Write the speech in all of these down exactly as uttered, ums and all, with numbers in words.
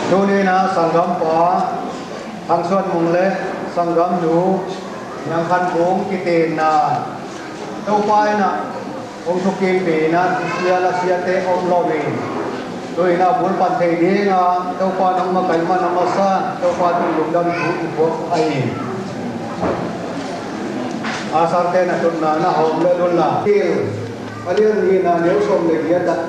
Tuni-in ah sanggampa Thang Suan Mung le sanggamnu Niang Khan Kung kitenna Topa in ah hong thukimpih in ah, sia la siate om lo in, tu-in ah bul pan thei ding a Topa nong makaih man a masa Topa tung lungdam thu i puak ahi hi. A sangte na tutna na hawm le lun la. Til a lian nihna neu sawm le giat ah,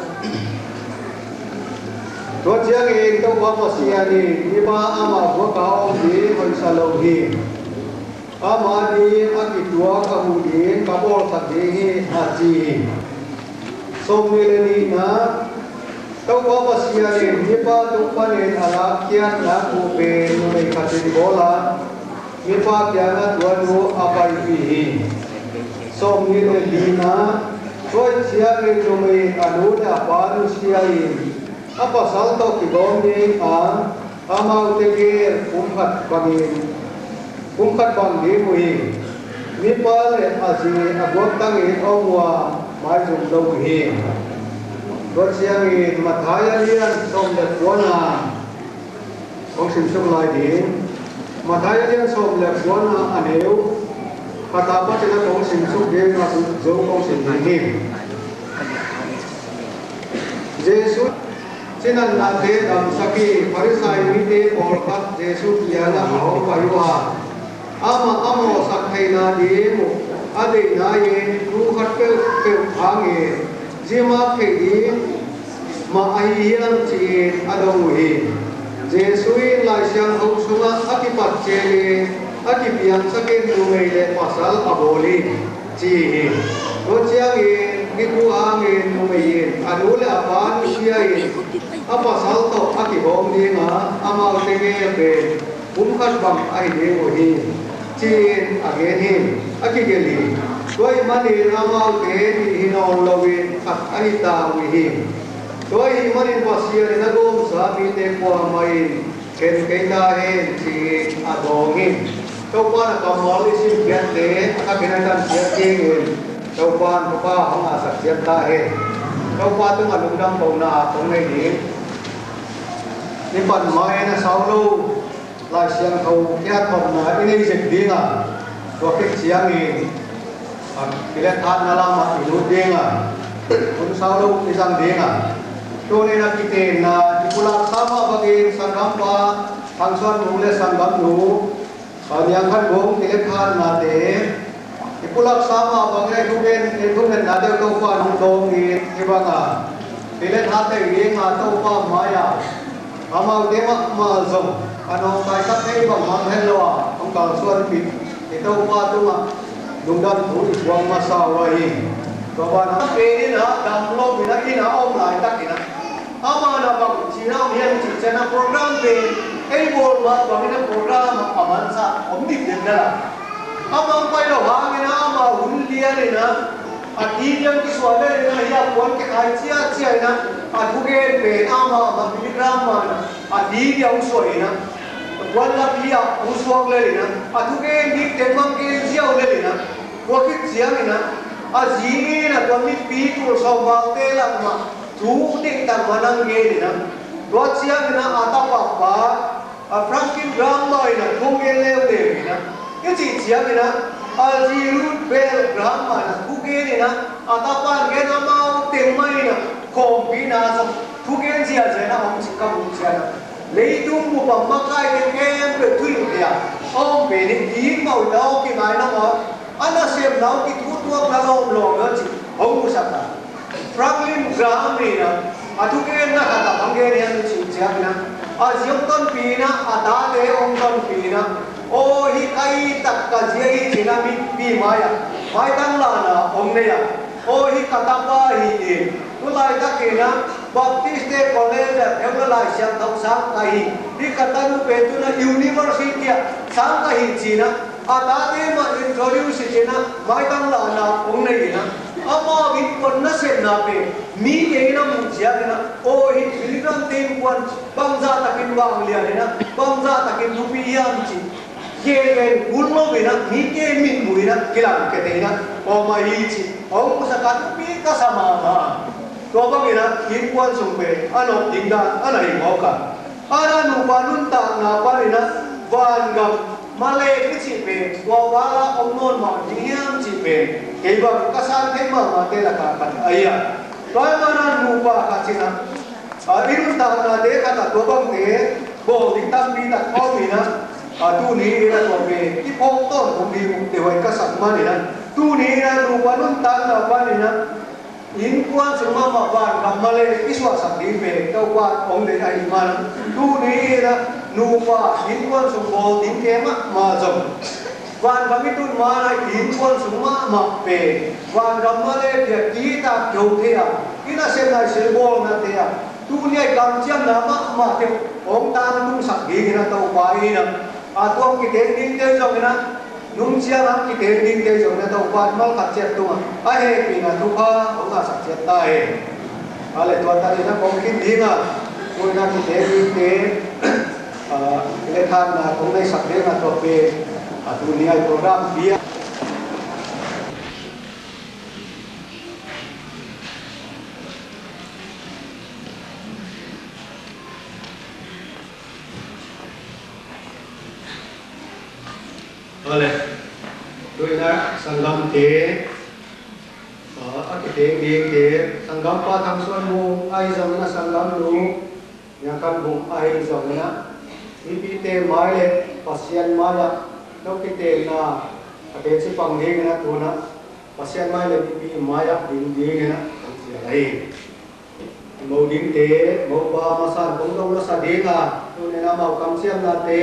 tua ciangin Topa Pasian in mipa ama vuak a om ding hoihsa lo hi. Ama ding a kituak a huh ding ka bawlsak ding hi, a ci hi. Sawmnih le nihna, Topa Pasian in mipa tung panin a lakkhiatna uh pen numei khat in bawl a, mipa kiangah tua nu a paipih hi. Sawmnih le lina, tua ciangin numei in a nu le a pa nusia in a pasal tawh kigawm ding a, amaute gel kum khat bangin, kum khat bang ding uh hi. Mipa le a zi a guaktangin om uh a, maizum lo uh hi. Tua ciangin Matthai a lian sawm le kuana kong simsuk lai ding. Matthai a lian sawm le kuana a neu khat a patin a kong simsuk ding a, Zo kong sim ding hi. Jesuh cinatnate damsak hi. Farisai mite pawlkhat Jesuh kiangah a hong pai uh a, amah a mawhsak theihna ding uh a deihna in thu khat peuhpeuh hangin zi mak theih ding mah ahi hiam, ci-in a dong uh hi. Jesuh in Lai Siangtho sungah a kipat ciangin a kipiangsakin numei le pasal a bawl hi, ci hi. Tua ciangin Hih thu hangin numei in a nu le a pa nusia in a pasal tawh a kigawm ding a, amaute gei pen kum khat bang ahi ding uh hi, ci-in a gen hi. A kigelh hi. Tua ahih manin amaute nih hi nawn loin khat ahi ta uh hi. Tua ahih manin Pasian in a gawmsa mite kuamah in khen kei ta hen, ci-in a dawng hi. Topa in a kammal i sim piakte a khen a tan siat dingin Topa in thupha hong ngahsak ciat ta hen. Topa tungah lungdam kohna hong nei ding. Ni pan mai na sau lo Lai Siangtho kiatphatna i nei zek ding a, tua khit ciangin a, pilet hatna lamah i lut ding a, hun sau lo i zang ding a. Tuni-in a kitenna i pulaksa mah bangin sanggampa Thang Suan Mung le sanggamnu, a, Niang Khan Bung pilet hatnate i pulaksa mah bangin a i thugen, i thungetna deuh Topa in hong dawngin hih banga pilet hat thei ding a, Topa mai-ah amaute mahmah zong a nawngkaisak thei bangmah hen lo a, hong kalsuanpih i Topa tungah lungdam thu i puak masa uh ahi. Tua banah pen in a dam lo in a, inn ah a om laitakin a, amah in a bang cihna om hiam cih ciangin a program pen ei bawl mah bangin a program a mansa om dikdek na la. Amah hong pai loh hangin a, amah hun lian in a, a ti piang kisuah lel in a, hih a puan kikhai ciatciat in a, a thugen pen amah, amah Billy Graham in a, a ti piang hong suah in a, a puan lapi ah hong suak lel in a, a thugen dikte mang gen ziau lel in a, tua khit ciangin a, a zi in a tua mipi tul sawm paute lakah thu deihtak mah nang gen in a, tua ciangin a, a tapa pa a Franklin Graham in a thu gen leuleu in a, i cih ciangin a, a zi Ruth Bell Graham in a thu gen in a, a tapa in gen, amau teng mah in a, khawmpina zong thu gen ziahziah in a om cih ka muh ciang a, leitung bup a makai teng khempeuh thu hilh thei a, a om pen in ding mah uh ta aw, kingai na maw, a nasemna uh kithutuakna lawmlawm lo cih hong musak a. Franklin Graham in a, a thugenna khat ah bang gen hiam i cih ciangin a, a zi hong tonpih in a, a tate hong tonpih in a, aw hih ka it tak ka zi ahi ci-in a mipi mai-ah maitang lahna hong nei a, aw hih ka tapa ahi in, tu laitakin a Baptist te college ah theology Lai Siangtho sang ka hi, hih ka tanu pen tu-in a university ah sang ka hi ci-in a, a tate mah introduce hi ci-in a, maitang lahna hong nei in a, amau innkuan nasepna pen mite in a muh ciangin a, aw hih Billy Graham te innkuan bangzah takin vanglian in a, bangzah takin thupi hiam cih khempeuh kul lo in a, mite mitmuh in a, kilang khia thei in a om ahi cih hong musak a, thupi ka sa mahmah. Tua bangin a innkuan sung pen a nop ding dan a na hi mawk a. A na nupa nuntakna panin a vangam malek i cih pen tua val a om nawn mah ding hiam cih pen kei bang ka san thei mahmahte lakah khat ahi a. Tua ahih manin a nupa khat in a, a, i nuntaknate khat ah tua bangte bawl ding tampi tak a om in a, a, tuni in a tua pen i phawk tawntung ding uh deihhuai ka sak manin a, tuni in a nupa nuntakna panin a innkuan sung mahmah vangam malek i suahsak ding pen Topa hong deih ahih manin, tuni in a nupa innkuan sung bawl dingte mahmah zong vangam i tun ma-in a innkuan sung mahmah pen vangam malek i a kitak kio thei a, i nasepna i silbawlnate a, tuni a i kamciamna mahmahte hong tangtungsak dingin a Topa in a, a tuam kiteng dingte zongin a, nung ciang a kiteng dingte zong na Topa in malkhat ciat tungah a hehpihna thupha hong ngahsak ciat ta hen. A le tua takin a kong khin ding a, tua in a kiteng dingte, a, le thanna kong neihsak ding a, tua pen a tuni a i program bia. Tua le, tua in a sanggamte, a, a kiteng dingte, sanggampa Thang Suan Mung ahi zongin a, sanggamnu Niang Khan Bung ahi zongin a, mipite mai le Pasian mai-ah no kitenna a teci pang dingin a, tu-in a Pasian mai le mipi mai-ah ding dingin a, a cial ahi. Mo dingte, mopa masa in kong dong nasa ding a, tuni in amau kamciamnate,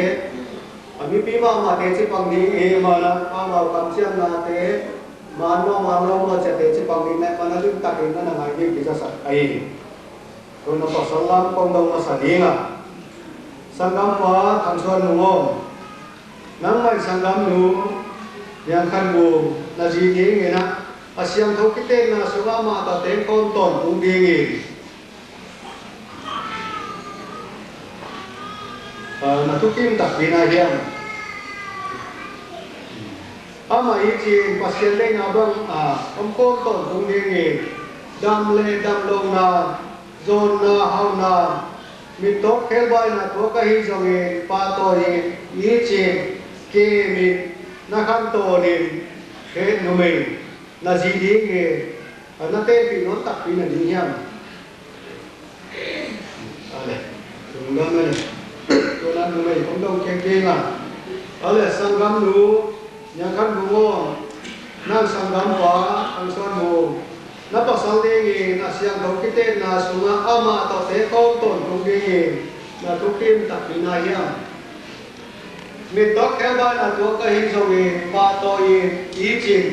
a mipi mahmah teci pang ding i hih manin amau kamciamnate, Manmaw, manmaw, maw ciate ci pang ding na hih man a limtakin na na ngai ding kizasak ahi. Tun a pasal lam kong dong masa ding a, sanggampa Thang Suan Mung aw, nangmah in sanggamnu Niang Khan Vung na zi dingin ah, a siangtho kitenna sungah amah tawh teng khawm tawntung dingin, ah, na thukim takpi na hiam? Amah i cin Pasian deihna bang a om khawm tawntung dingin, dam le dam lohna, zawnna, hauhna, mittawk khelbaina tuak ahi zongin pahtawi in, i cin kemin na khantawn in, he numei, na zi dingin, a na tenpih nawn takpi na ding hiam? Ale, lungdam ale. Tuna numei kong dong kik ding a. Ale, sanggamnu Niang Khan Vung aw, nang sanggampa Thang Suan Mung, na pasal dingin a siangtho kitenna sungah amah tawh teng khawm tawntung dingin na thukim takpi na hiam? Mittawk khelbaina tuak ahi zongin pahtawi in, i cin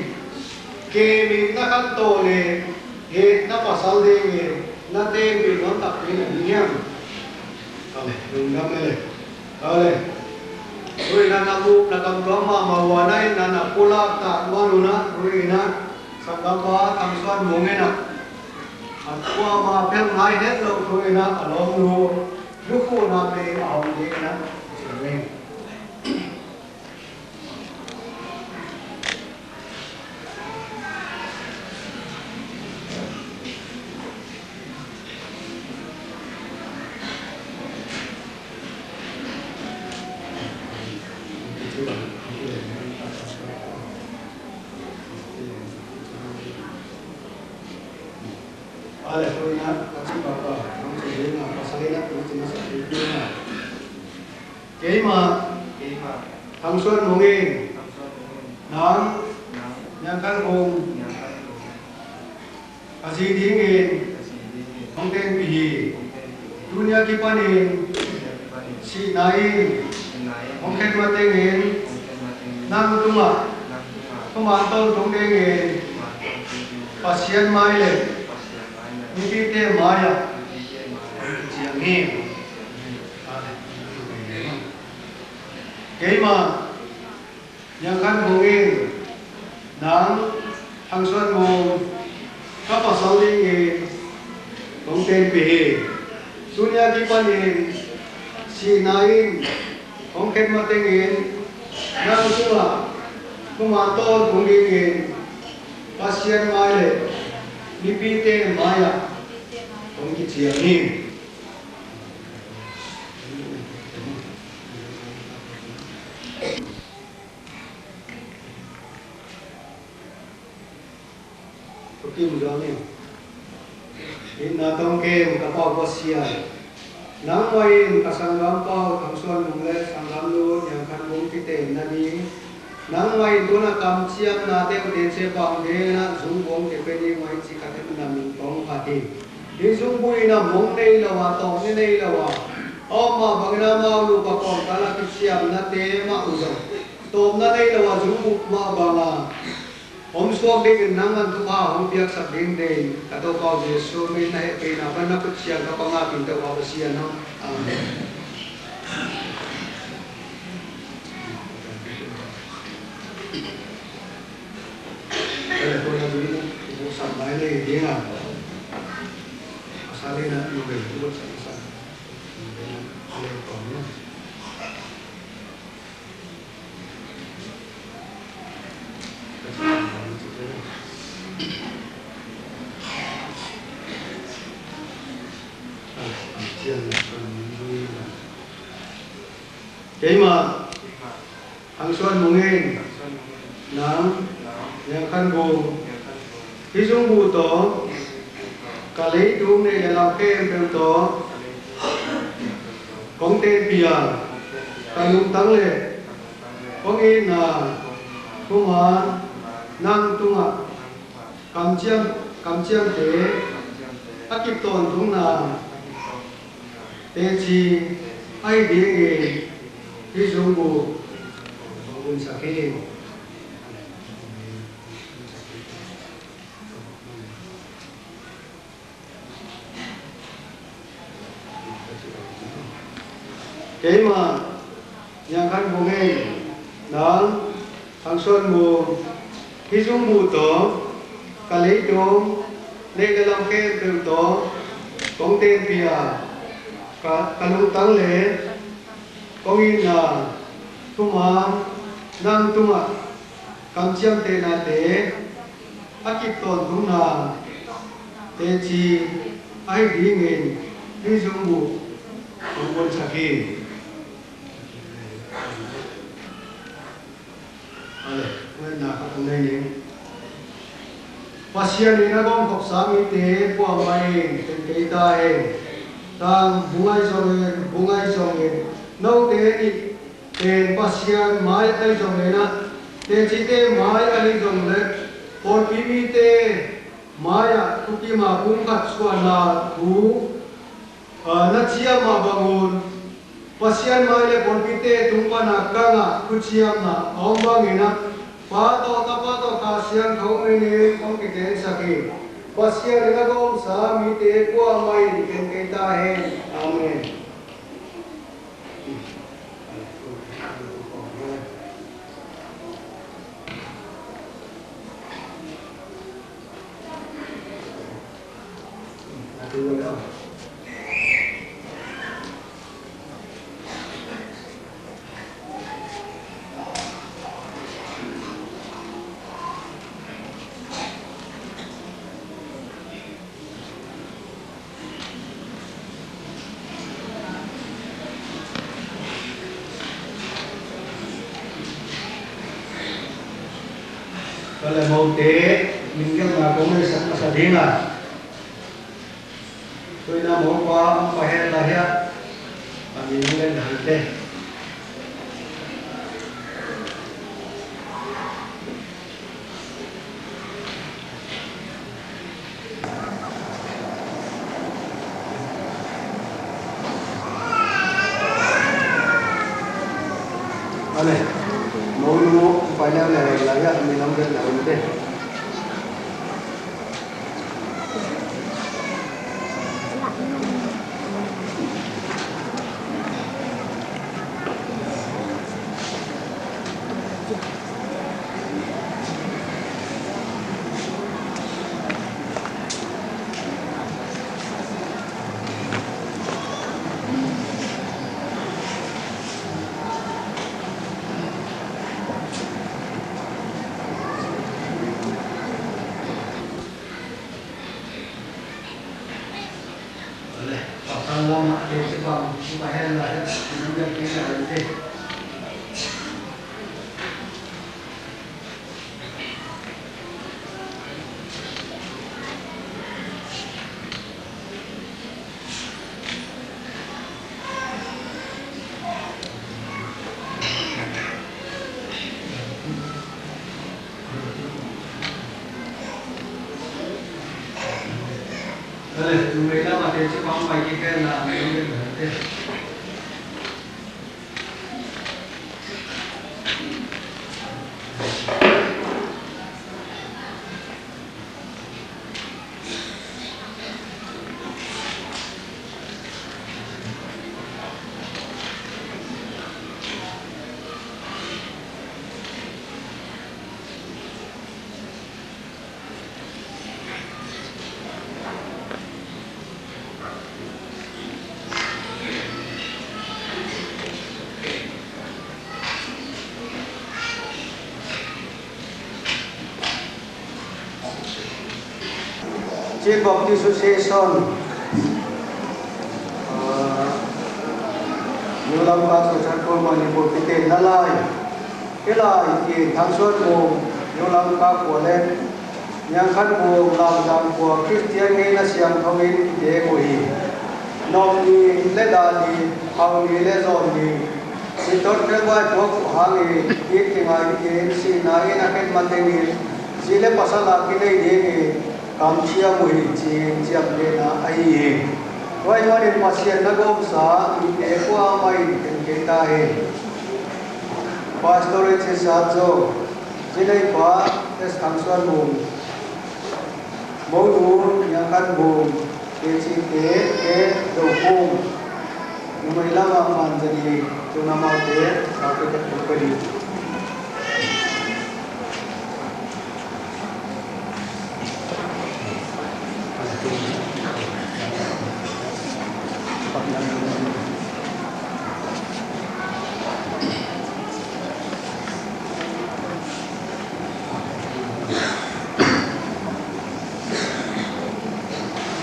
kemin na khantawn in, he na pasal dingin na tenpih nawn takpi na ding hiam? Ale, lungdam ale. Ale. Tuin ah na muh na kamtuang mahmah uh a, na inn ah na pulak tak man un ah, tuin ah sanggampa Thang Suan Mung in ah, a kuamah peuh ngai het loh, tuin ah a lawmnu lukhuhna pen a hong ding in ah, ci ring. Ale, tuin ah ka cih pahpah, nong ci ding a, pasal in ah nong ci masa ding a. Keimah, keimah Thang Suan Mung in, Thang Suan Mung in, nang, nang, Niang Khan Vung, Niang Khan Vung, ka zi dingin, ka zi dingin, hong tenpih hi. Hong tenpih hi. Tuni a kipanin, tuni a kipanin, sihna in, sihna in, hong khen matengin, hong khen matengin, nang tungah, nang tungah, thuman tawntung dingin, thuman tawntung dingin, Pasian mai le, Pasian mai le, mipite mai-ah, mipite mai-ah, hong kiciam hi. Keimah, Niang Khan Vung in, nang, Thang Suan Mung, ka pasal dingin hong tenpih hi. Tuni a kipanin, sihna in hong khen matengin, nang tungah thuman tawntung dingin, Pasian mai le mipite mai-ah hong kiciam hi. Thukim zuang in. Itna tawh kem ka Pa aw Pasian, nangmah in ka sanggampa uh Thang Suan Mung le sanggamnu Niang Khan Vung kitenna ni, nangmah in tuna kamciamnate uh teci a pang dingin ah zungbuh hong kipia ding uh hi ci ka thei, na min tawh hong phat hi. Hih zungbuh in ah mong nei lo a, tawpna nei lo a, a om mah bangin amau nupa kawmkal ah kiciamnate mah uh zong tawpna nei lo a, zungbuh mah bang a om suak dingin nangman thupha hong piaksak dingte in, ka Topa uh Jesuh min, na hehpihna pan na khut ciang ka pang a, Topa Pasian aw. Amen. Keimah, Thang Suan Mung in, nang, Niang Khan Vung, hih zungbuh tawh ka leitung neih le lau khempeuh tawh kong tenpih a, ka lungtang le kong itna thuman nang tungah kamciam, kamciamte a kip tawntungna teci ahi dingin hih zungbuh hong hunsak hi. Keimah Niang Khan Bung in, nang Thang Suan Mung, hih zungbuh tawh ka leitung neih le lam khempeuh tawh kong tenpih a, ka, ka lungtang le kong itna thuman nang tungah kamciam tehnate a kip tawntungna teci ahi dingin hih zungbuh kong puansak hi. Ale, ngaihna khat hong nei ning. Pasian in a gawmkhopsa mite kuamah in khen kei ta hen. Tang, bung ahi zongin, bung ahi zongin, note nih pen Pasian mai ahi zongin ah, tecite mai ahi zong le, pawlpi mite mai-ah thukima pumkhat suahna thu, ah, na ciam mah bangun, Pasian mai le pawlpite tung pana kangah thuciamna a om bangin ah, Pa tawh, Tapa tawh, Kha Siangtho minin hong kitengsak hi. Pasian in a gawmsa mite kuamah in khen kei ta hen. Amen. Ka le mote, min gelhna kong neisak masa ding a. Tuina mopa, ang pahen la hiah. A min gelhna hite. Ale, monu, pai leu le, la ya, mi lam vet leu te. Chin Baptist Association, ah, New Lamka Church Headquarters Manipur, Piten na lai. Hih lai, i Thang Suan Mung, New Lamka khua le Niang Khan Mung, Lamdang khua, Khristian ngeina siangtho in i teng uh hi. Nop ni le dah ni, hau ni le zawn ni, Sitor Khelvai thuak uh hangin, it kingai dingin, sihna in a khen man dingin, zi le pasal a kinei dingin, kamciam uh hi, ci-in ciamtehna ahi hi. Tua ahih manin Pasian na gawmsa mite kuamah in khen kei ta hen. Pastor in sisat zo, zi nei pa, S Thang Suan Mung, monu Niang Khan Mung, kei cite, ke do Mung. Numei lamah man za ding, tu-in amaute, saute tek tek pah ding.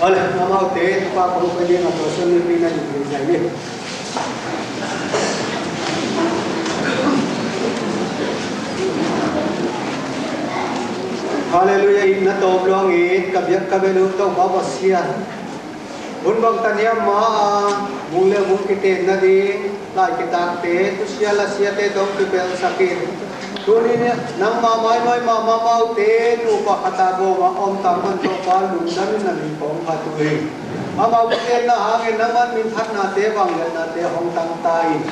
Ole, amaute, pa kong pe ding a, tua sun ni pi na ding ding zai ni. Halleluiah, itna tawp luang in, ka biak ka bel uh Topa Pasian. Hun bangtan hiam ma-a, mung le mung kitenna ding, lai kitakte, thusia lasiate tawh kipelsak in. Tuni-in nangma mainuai mahmah amaute, nupa khat a gawm a om tangman Topa lungdam in na min kong phat uh hi. Amau kitenna hangin nangman minthanna te, vangliatna te hong tang ta in.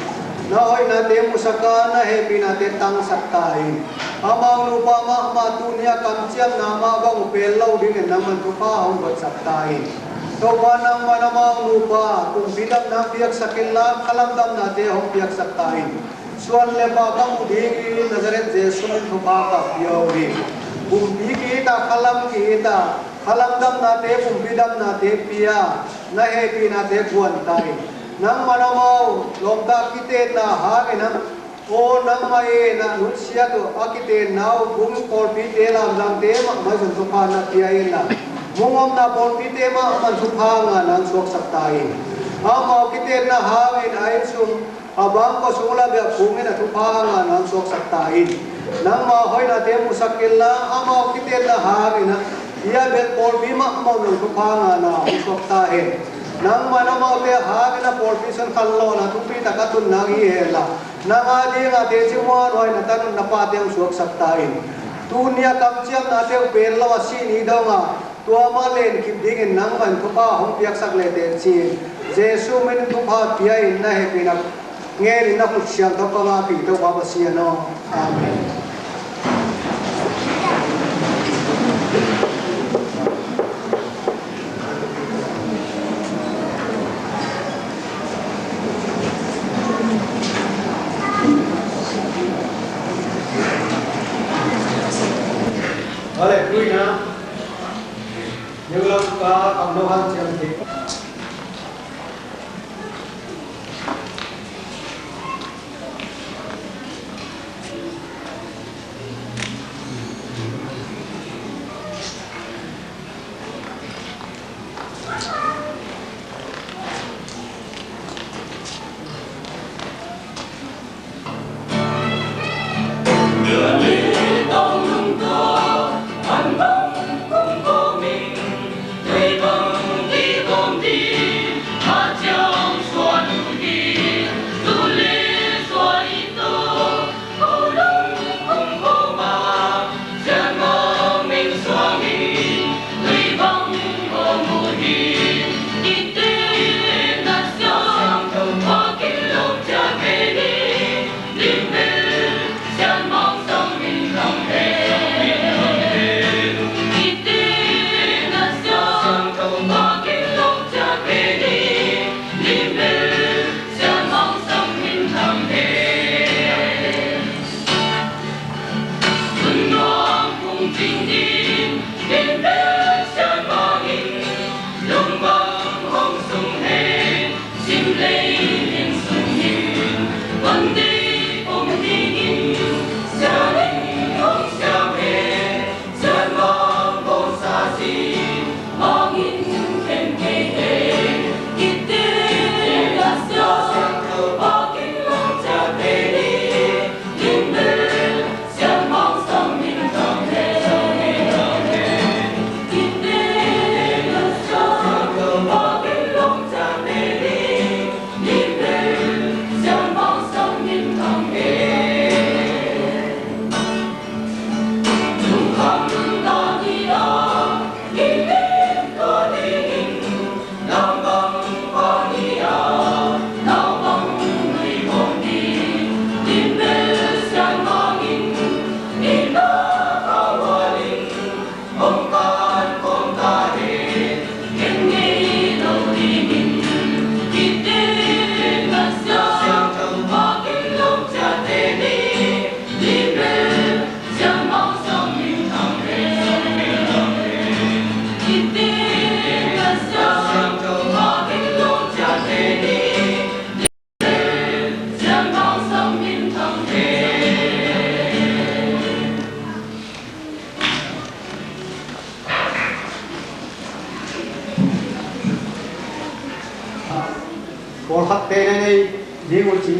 Na hoihna te musak a, na hehpihna te tangsak ta in. Amau nupa mahmah tuni-a kamciamna mah bang uh pel lo dingin nangman thupha hong guansak ta in. Topa nangman amau nupa kumpi damna piaksak inla, khalam damnate hong piaksak ta in. Suan le pha ka muh ding i Nazareth Jesu min thupha ka pia uh hi. Kumpi ki-it a, khalam ki-it a, khalam damnate, kumpi damnate pia, na hehpihnate guan ta in. Nangman amau lawmta kitenna hangin a, aw nangmah in a nutsiat uh a kitenna uh, bung pawlpite, lamdangte mahmah zong thupha na pia inla, mung omna pawlpite mahmah thupha ngahna hong suaksak ta in. Amau kitenna hangin a inn sung, a bang kua sung la biak kung in a thupha ngahna hong suaksak ta in. Nangma hoihnate musak inla, amau kitenna hangin a, i a bel pawlpi mahmah zong thupha ngahna hong suak ta hen. Nangman amaute hangin a pawlpi sung khanlawhna thupi tak a tun nang hi henla, nang a ding a teci muanhuai na tanu na pate hong suaksak ta in. Tuni-a kamciamnate uh pel lo a, si ni dong a, tua mah len kip dingin nangman thupha hong piaksak le teh ci-in, Jesu min thupha pia in, na hehpihna ngen in, na khut siangtho ka ngahpih Topa Pasian aw. Amen. Hallelujah. New Lanka, ang no han siang ti.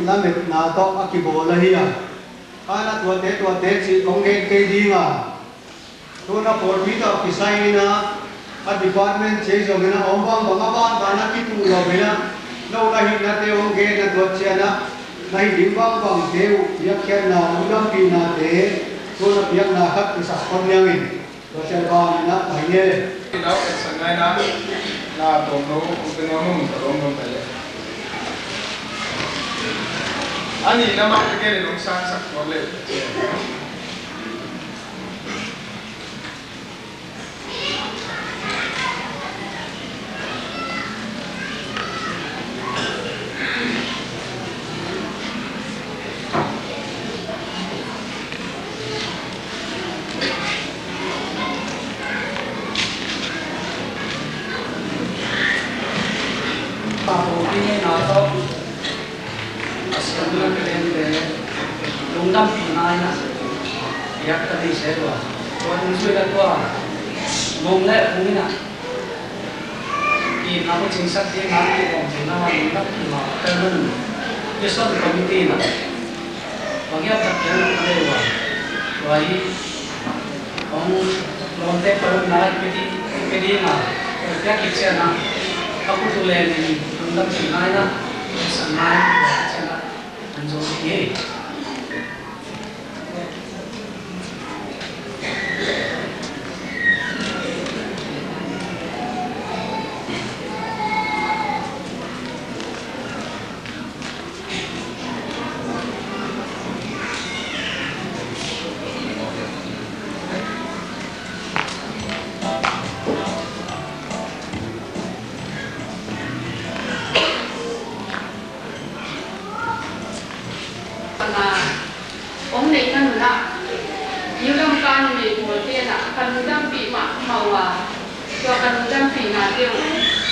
Lametna tawh a kibawl ahi a, khan a tuate tuate cih kong gen kei ding a, tuna pawlpi tawh kisai in a, a department ci zongin a om bangbang a bangbang a kituh lo in a, no na hihnate hong gen a, tua ciang a na hih ding bangbangte uh piakkhiatna, lungdampihnate tuna piakna khat kisak khawm ni hang in. Tua ciang banah pai nge. Lau etsak ngaina na tawm lo, kong teng a mung ka lawm lo pai le. A nihna mah ka gen in hong sangsak tuak le. Pawlpi ngeina tawh a siamna ka lente lungdampihna in a piak ka nei se lua. Tua ding zui la tua mong le hong in a itna ko cingsak ding a, i om ding a, i lak ding a, ka nun, mission committee na. Bang hiam tak hiam ka lei ua. Ua hi, ong lawmte parun na, i pedi, i pedi na, tua pia kik sia na. Ka kutu le ni, lungdam si nai na, sa nai, ua sia na, an zo si hi. Hong neihna nunah New Lamka numei pawlte'n ah ka lungdampih mahmah uh a, tua ka lungdampihnate uh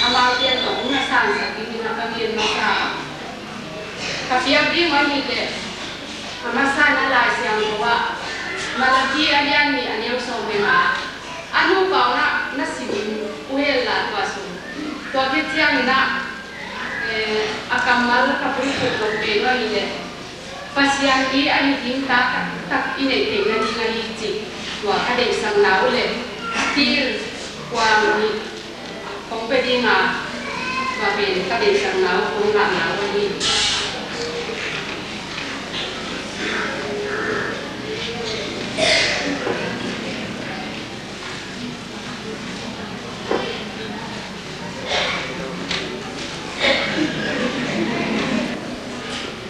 amaute tawh hong na sansak dingin ah ka ngen masa a. Ka piak ding uh ahih leh, a masa in a Lai Siangtho ah Malakhi a lian nih a neu sawm le nga, a nupa un ah na sim uh hen la, tua sung, tua khit ciangin ah, eh, a kammal ka pulphuh lo pen uh ahih leh, Pasian i a hi ding ta taktak i neih theihna ding ahi cih tua ka deihsakna uh le, til kuang nih kong pia ding a, tua pen ka deihsakna uh kong ngahna uh ahi.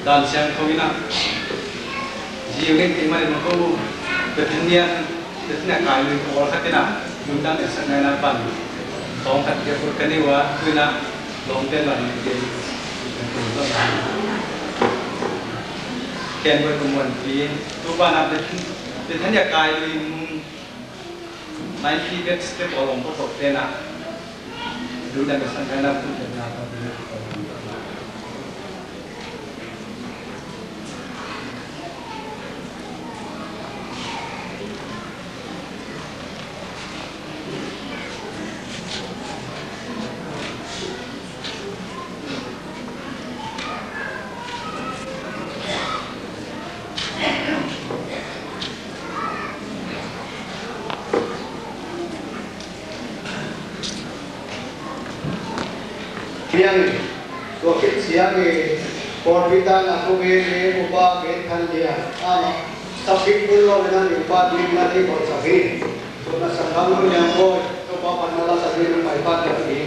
Dan Siangtho in ah, zi ring ti mah in ko, Bethania, Bethania kai lui pawl khat in ah, lungdam etsak ngaina pan tawng khat pia kul ka nei uh a, tu in ah lawmte lam in ah, ken boi ko muan pi, tu pan ah Bethania kai lui mung, Nine Tibet step a om ko tok pen ah, lungdam etsak ngaina pan tawng khat pia. Piang, tua khit ciang i pawlpi tangah kong gen i upa gen khan lian, amah, sapik bul lo in a, ni upa ding na thei bawlsak hi. Tua na sak lam lo lian bawi, tua pa pan na la sak hi, na pai pan ka hi.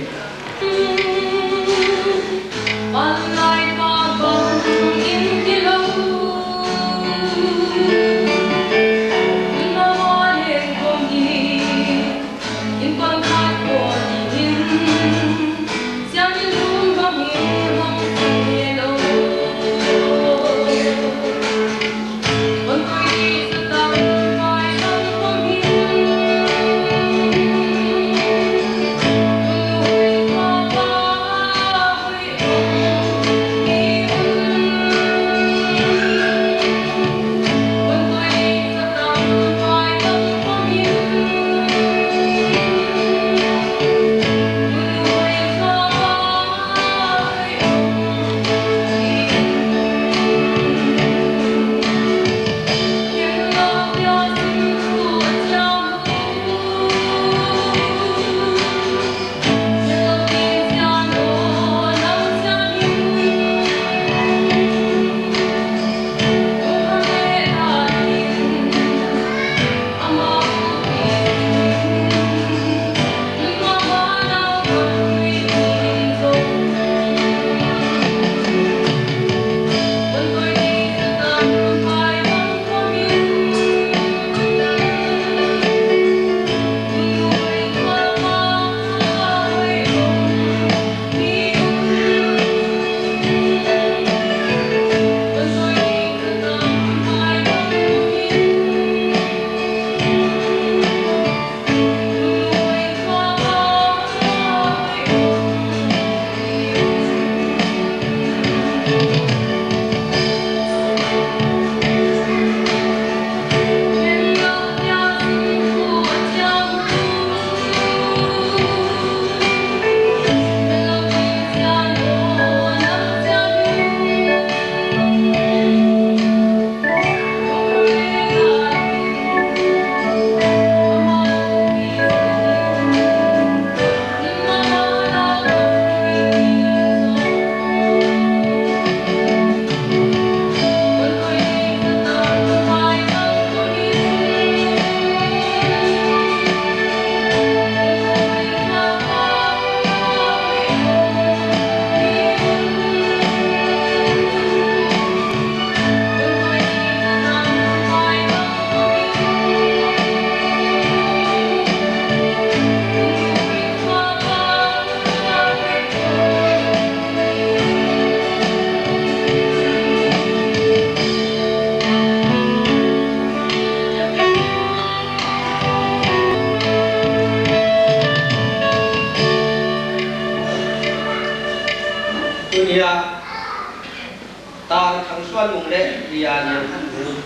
Mung le Lia Niang Khan Mung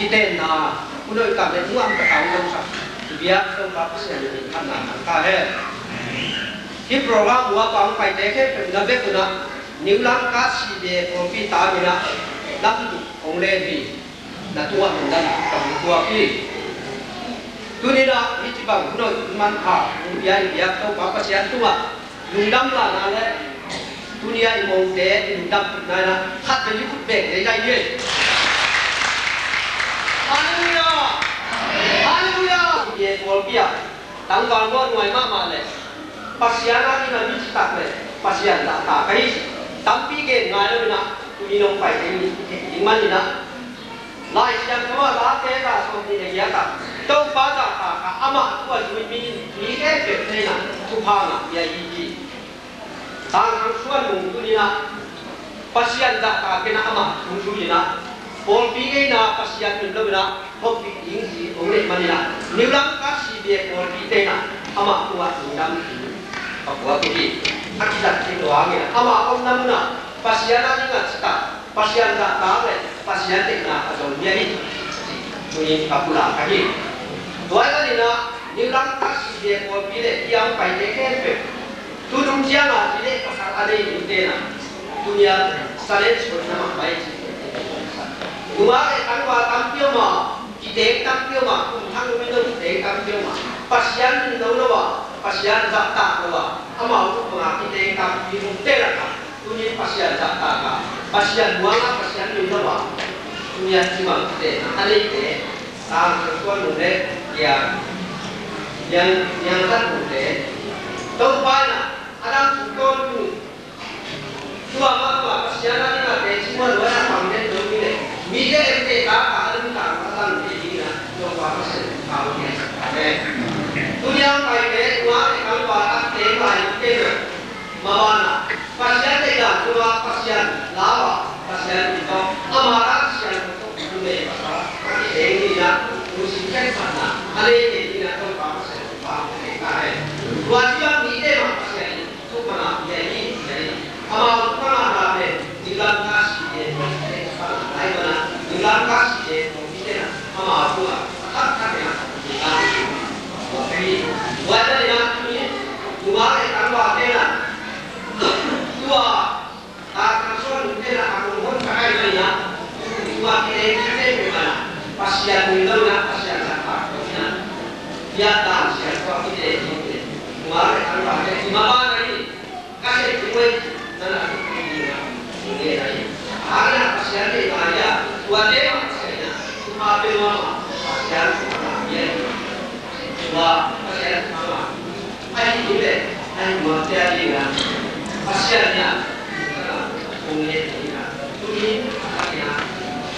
kitenna, Pu Noi Kam le Nuam Ka Tang Lam Sak biak Topa Pasian min khanna thang ta hen. Hih program uh a pang paite khempeuh na bek un ah New Lamka C B A pawlpi ta min ah lam tuk hong len hi. Na tungah lungdam ka hong tuak hi. Tuni-in ah hih ci bang hun hoih hun manpha hong pia i biak Topa Pasian tungah lungdam lana le tuni-a i mote i lungdam tutna in ah khat vei i khut beng zeizai ni. Halleluiah! Halleluiah! Hih pawlpi ah tangval nuai mahmah le Pasian a ding a mi citak le Pasian zahtak ka hi. Tampi gen ngai lo in ah tuni nong pai ding ni i theih ding man in ah Lai Siangtho ah Late za sawmnih le giat ah Topa zahtak a amah thu a zui mi in mi khempeuh in ah thupha ngah hi, a hi hi. Tang Thang Suan Mung tuni in ah Pasian zahtak in ah amah thu zui in ah pawlpi ngeina Pasian min lo in ah hopih ding ci hong neih man in ah New Lamka C B A pawlpite in ah amah thu ah lungdam ci ka puak uh hi. A kizat theih lo hangin ah amah omna mun ah Pasian a ding a citak Pasian zahtak le Pasian deihna a zong hi a hi. Tuni ka pulak ka hi. Tua ahih manin ah New Lamka C B A pawlpi le hih a hong paite khempeuh tu nung ciang a zi le pasal a nei dingte in ah tuni-a challenge hoihna mah mai ci. Nungak le tangval tampi om a, kiteng tampi om a, kum thang lo in lo kiteng tampi om a, Pasian min lo lo a, Pasian zahtak lo a, amau tuk bang a kiteng tampi om te lakah Tuni Pasian zahtak a, Pasian muang a, Pasian min lo a, tuni a ci bang te a neite, Tang Thang Suan Mung le Lia Niang, Niang Khan Mung te, Topa in ah a dang sung tawntung, tua mahmah Pasian a ding a teci muan lo a pang den lo mi le, mi le em te ta ka a lum tang a tang te ding in ah, Topa Pasian in thupha hong piaksak ta hen. Tuni a paite, tua te kang pa a teng lai te na, Mah banah Pasian deihdan tungah Pasian lau ah Pasian min tawh ama lam siangtho tawh numei pasal a kitheng dingin ah lungsim khenphatna a nei kei dingin ah Topa Pasian thupha hong pia ta hen. Tua ciang mite mah Pasian in thupha ngah pia hi, pia hi. Amau thupha ngahna pen New Lamka C B A thupha ngah lai manah New Lamka C B A thupha ngah amau tungah a thak thak in ah thupha ngah hi. Tua hi. Tua hi a, tuni nungak le tangvalte in ah Tua, a, Thang Suan Mung te in ah a kong hon ka kai mai in ah, tua kileng kite pe man ah, Pasian min lo in ah, Pasian zahtak in ah, biakna siangtho a kileng kite, tua le tangvalte, i mah bang a hi, ka sep tung ei, na na tuk ei ding ah, tung ei a hi. A, na Pasian deih ngai a, tuate mah Pasian in ah, thupha pia nuam a, Pasian thupha pia hi. Tua Pasian thupha ngah. Ahi hi leh, ahi mah cia ding a, Pasian in a, kong nget ding a, tuni a,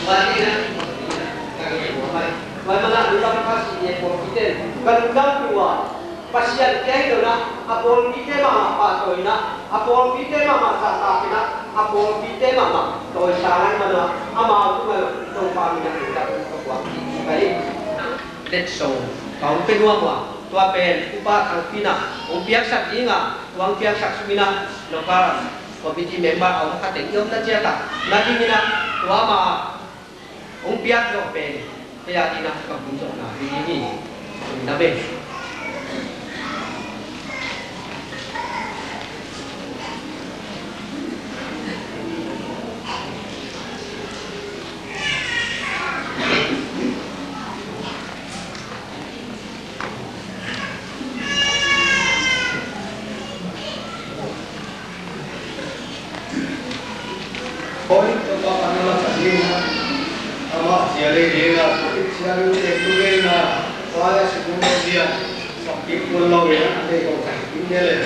tua ding a, tua ding a, ka nget mah pai. Tua manin a, New Lamka C B A pawlpite, ka lungdam tua, Pasian kei dona, a pawlpite mahmah pahtawi in a, a pawlpite mahmah zahtak in a, a pawlpite mahmah tawisang lai man a, amau tungah Topa min a lungdam ka puak hi. Ka hi. Letsong ka hong pia nuam uh a, tua pen Upa Thangpi in a hong piaksak ding a, tua hong piaksak sung in a, local committee member a om khat teng i omna ciat ah, na ding in a, tua mah hong piak zawh pen kei a ding in a ka hun zawhna ding hi. Na ve. Hoih, Topa pan na la sa ding a, amah sia lei ding a, sia lei ding tu ding a, pa ya si ding a, sia, sa kik mun lo ding a, dei ko sa kik ding a le.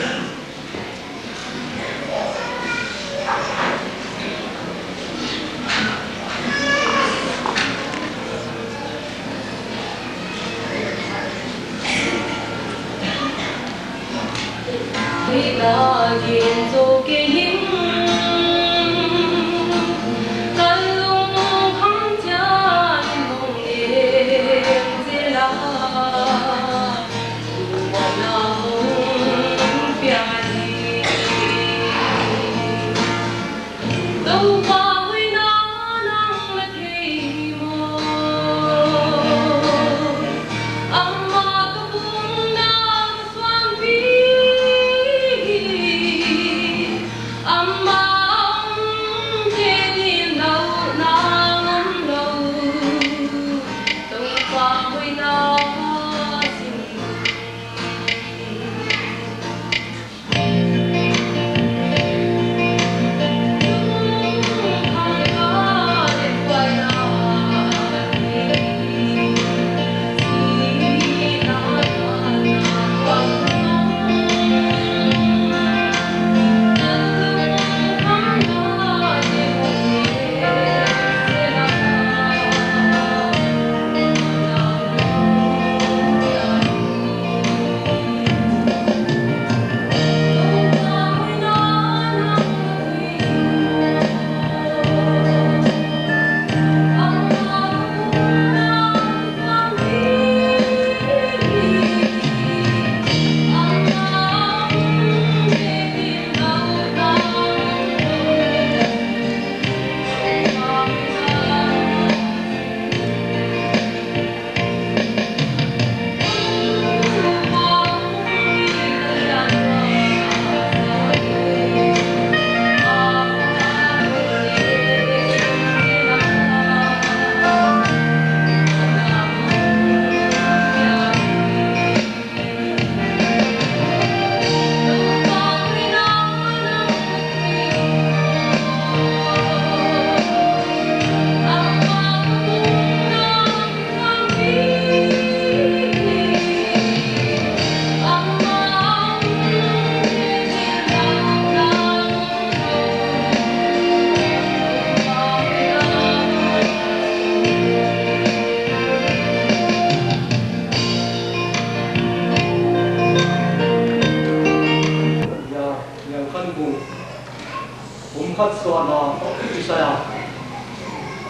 phatsuahna hong kisai a,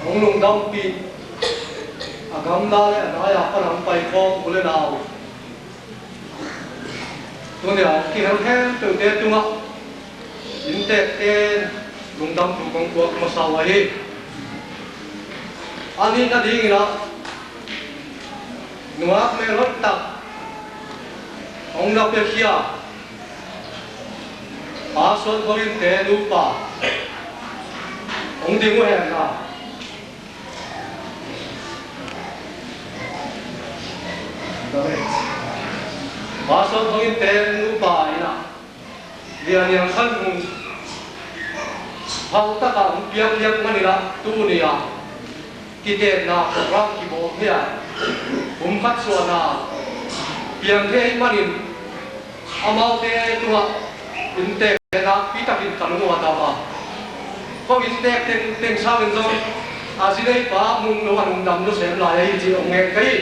hong lungdampih a gamla le a nai-a pan hong paikhawm u le nau, tuni-a hong kihel khempeuhte tungah inntekten lungdam thu kong puak masa uh ahi. A nihna dingin ah nungak melhoih tak hong na piakhia Pa Suan Thawngin te nupa hong ding uh hen la. Pa Suan Thawngin te nupa in ah Lia Niang Khan Hung hautak ah hong piakpiak manin ah tuni-a kitenna program kibawl hi a, pumkhat suahna piang thei ahih manin amaute tungah inntekten nakpi takin ka lung uh a dam a, ko inntek teng, teng sangin zong a zi neipa Mung No a lungdam lo sem lai ahi cih hong ngen ka hi.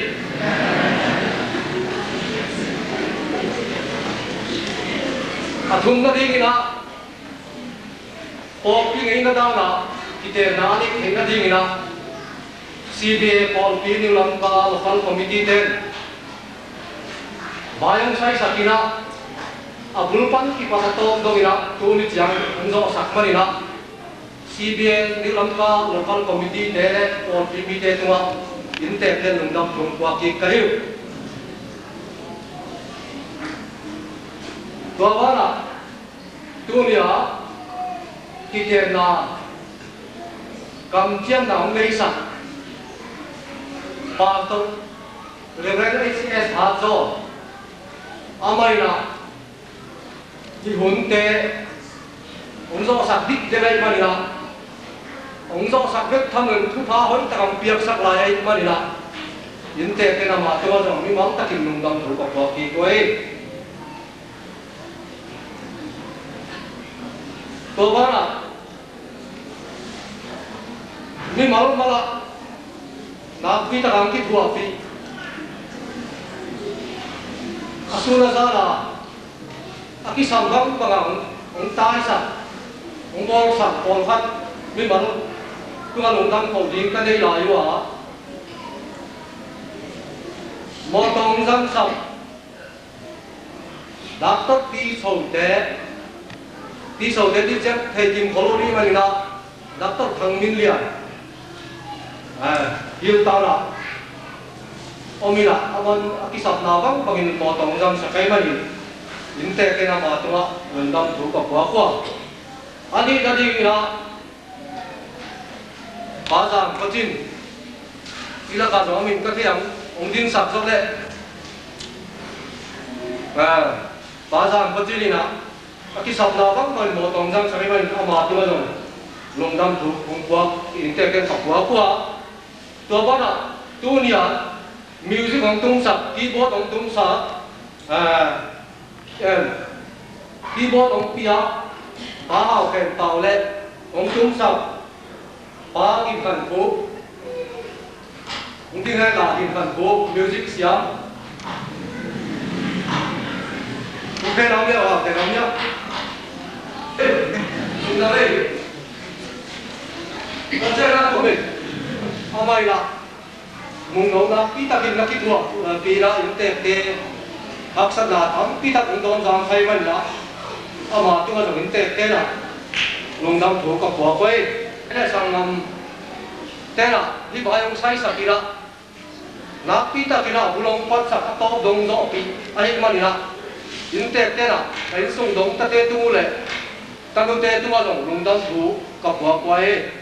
A thumna dingin ah pawlpi ngeina dan ah kitenna a neih theihna dingin ah C B A pawlpi New Lamka Local Committee ten vai hong saisak in ah a bul pan kipat a tawp dongin ah tuni ciang hong zawhsak manin ah C B A New Lamka Local Committee te le pawlpi mite tungah inntekten lungdam thu puak kik ka hi uh. Tua banah tuni-a kitenna kamciamna hong neisak Pastor Reverend H S Hat Zaw, amah in ah hih hunte hong zawhsak dikdek ahih manin ah, hong zawhsak bek tham loin thupha hoih tak hong piaksak lai ahih manin ah, inntekten amah tungah zong mimal takin lungdam thu ka puak kik uh hi. Tua banah mimal malah nakpi tak hong kithuahpih, a sun a zan a a kisam bangbang a hong, hong taisak, hong bawlsak pawlkhat mimal tungah lungdam ko ding ka nei lai uh a, mawtaw hong zamsak Doctor Ti Sote, Ti Sote ti ciang thei kim khol uh ding manin ah Doctor Thang Min Lian, eh, Hilltown ah om in ah, aman a kisapna bangbangin mawtaw hong zamsak ahih manin inntekten ama tungah lungdam thu ka puak uh a, a nihna dingin ah Pa Zang Khuacin, i lakah zong a min ka thei ang, hong dingsak zawh leh, ah, Pa Zang Khuacin in ah a kisapna bangbangin mawtaw hong zamsak ahih manin ama tungah zong lungdam thu kong puak, inntekten ka puak uh a. Tua banah tuni-a music hong tungsak, keyboard hong tungsak, ah, em, keyboard hong piak Pa Hau Khen Pau le hong tungsak Pa Gin Khan Khup, hong ding hen la, Gin Khan Khup, music siam. Hong khen lam liau, Hau Khen lam liau. Eh, sung na lei. Ka cia na ko me. Amai la. Mung No nakpi takin na kithuahpih in ah inntekte haksatna tampi tak hong dawn zang kha ahih manin ah ama tungah zong inntekten ah lungdam thu ka puak uh hi. Ene sanggamten ah hih vai hong saisak in ah nakpi takin ah a bul hong patsak a tawp dong zawhpih ahih manin ah inntekten ah ka innsung dongtate tung uh leh tanute tungah zong lungdam thu ka puak uh hi.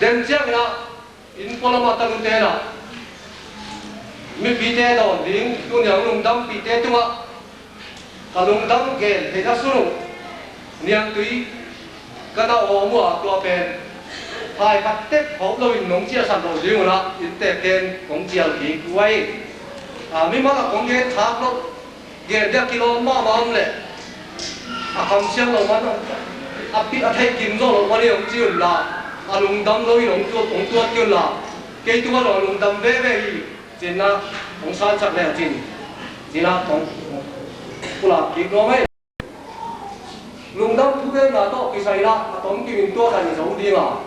Den ciangin ah inn pualam ah tanute in ah mipite dawn ding tuni-a hong lungdampihte tungah ka lungdam gen theihna sun uh niangtui ka na awm uh a, tua pen hai khat tek khawp loin nong ciahsak loh ding un ah inntekten kong cial kik uh hi. A, mimal ah kong gen khak loh, gen ding a kilawm mahmah om leh a kamsiang loh man, a pi, a theih kim zawh loh man hi hong ci un la, a lungdam loin hong tuat, hong tuat kei un la, kei tungah zong a lungdam veve hi, ci-in ah hong sansak leh a cin, ci-in ah kong pulak kik nuam hi. Lungdam thu Tenna tawh kisai in ah a tom kimin tua khan i zo ding a.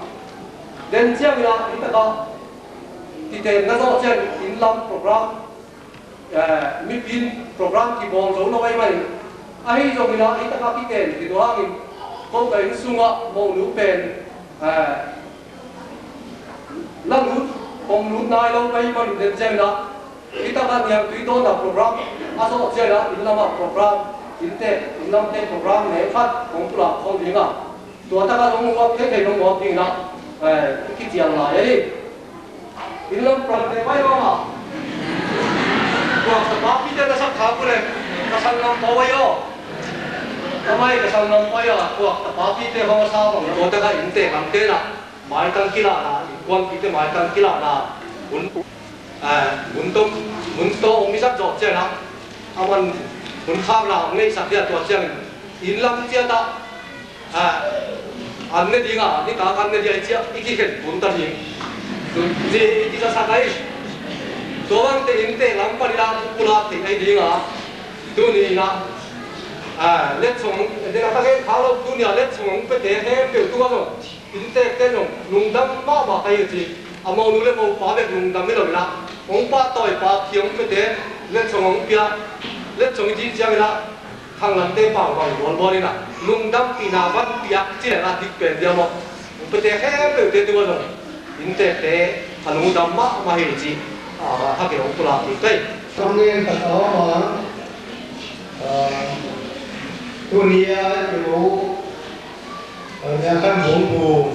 Den ciangin ah hi takah kitenna zawh ciang inn lam program, eh, mipi in program kibawl zo lo ahih manin, ahi zongin ah hi takah kiten hi tua hangin ko ka inn sungah monu pen, eh, la lut, kong lut nai lo ka hih manin den ciangin ah hi takah niangtui dawnna program a zawh ciangin ah inn lamah program, inntek, inn lamte program ne khat kong pulak khol ding a. Tua takah zong muak thei thei zong muak dingin ah, eh, kician lai ahi. Inn lam program te pai lo a. Kuak tapapite na sak kha ku le, ka sang lam pau ai aw. Ka mai ka sang lam pau ai a, kuak tapapite hong sa bang tua takah inntek lamte na maitang kilahna, innkuanpihte maitang kilahna hun, eh, hun tawh, hun tawh hong i zat zawh ciangin ah, a man hun khakna hong neihsak ding a tua ciangin inn lam ciat ah, eh, an ne ding a, nitak an ne ding a i ciah i kikhen kun ta ding. Tu, ci i kizasak ahi. Tua bangte inntek lam panin ah pulak theih ahi ding a, tuni in ah, eh, letsong, den a ka gen kha lo, tuni a letsong hong piate khempeuh tungah zong inntekte zong lungdam mahmah ka hi uh ci. A monu le mopa bek lungdam hi lo in ah, hong pahtawipa khi hong piate, letsong hong pia, letsong i cih ciangin ah khanglamte pau bang bualbual in ah lungdampihna van piak ci leh a dik pen diam aw. Hong piate khempeuhte tungah zong inntekte a lungdam mahmah hi uh ci. A, a kha kei hong pulak hi kei. Tawngin ka tawm a, a, tuni a i mu Nia kan bung pu,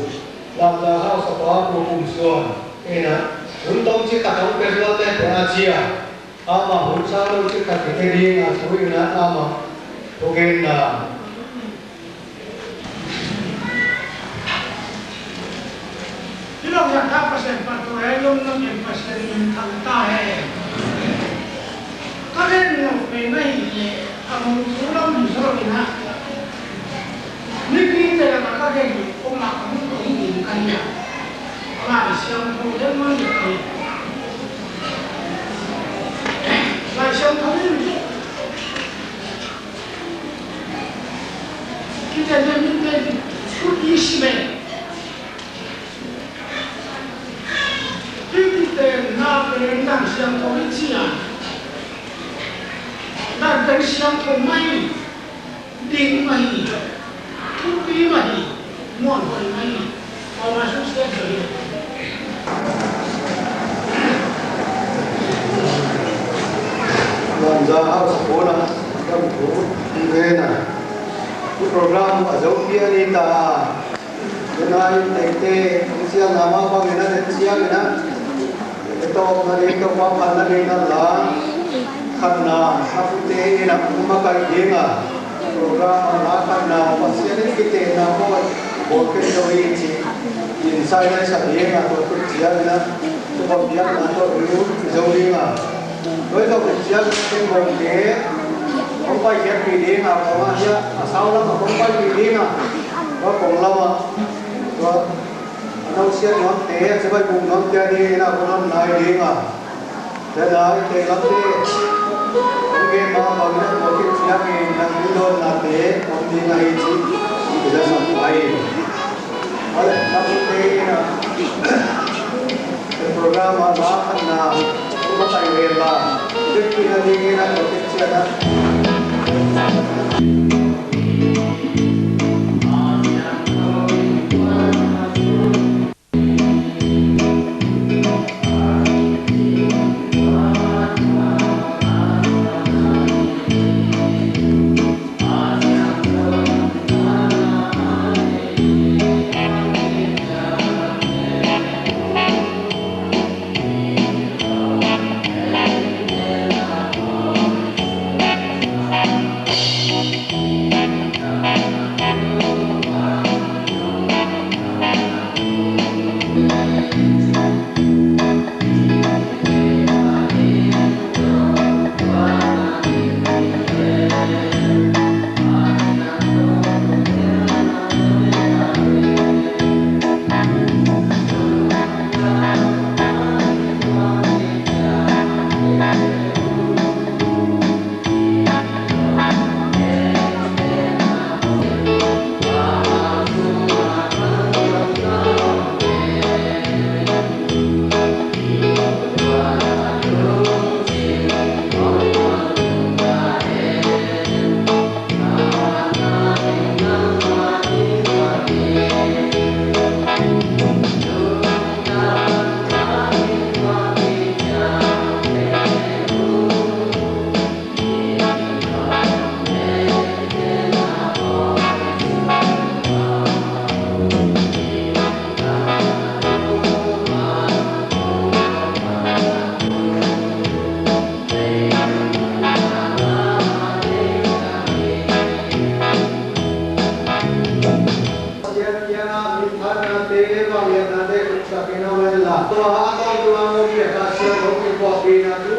lamdang hausapa Pu Pum Suan, ina, hun tawm cik khat hong pia zual teh a cia, ama hun sang lo cik khat kipia ding a su ina ama thugenna. Hi lo hian kha Pasian pan tu he lungdam in Pasian min thang ta he. Ka gen ngawt ve na hi leh a hong thu lam hi zaw lo in ah. Mipi te lakah ka gen hi om ah ka hong kong ding ka hi a. Lai Siangtho leh man leh ka hi. Lai Siangtho in kiten leh min te thu i si ve. Hih kitenna pen Lai Siangtho i ci a, dan pen siangtho mah hi, ding mah hi, thupi mah hi, muanhuai mah hi. Pau mah sung siat hi. Lamdang hausapa na, lamdang thu, i ve na. Hih program a zo pian i ta a. Tuna inntekte hong siatna mah bangin a den ciangin a, i tawpna ding, Topa phatna ding na la khatna a pute in a hong makaih ding a, program a la khatna Pasian in kitenna bawl, bawl khin zo hi ci. Inn sai nai sa ding a, tua tuk ciangin a, tua biakna tawh i lut zo ding a. Tua i zawh tuk ciangin a, ken bawngte hong paikhiatpih ding a, kong ah hiah a sau lam a hong paipih ding a, tua kong lam ah tua a nausiat nuamte, a cibai buk nuamte a dingin a kong lam nai ding a. Tua nai te lamte hong gen mah bangin a tua khit ciangin nang ding dawnnate om ding ahi cih i la sak ahi. Tua leh lamte in a program a la khatna hong makaih rel la, i vekpi nadingin a tua khit ciang a Tua a tawntung a ngawh piak a siangtho kipawlpihna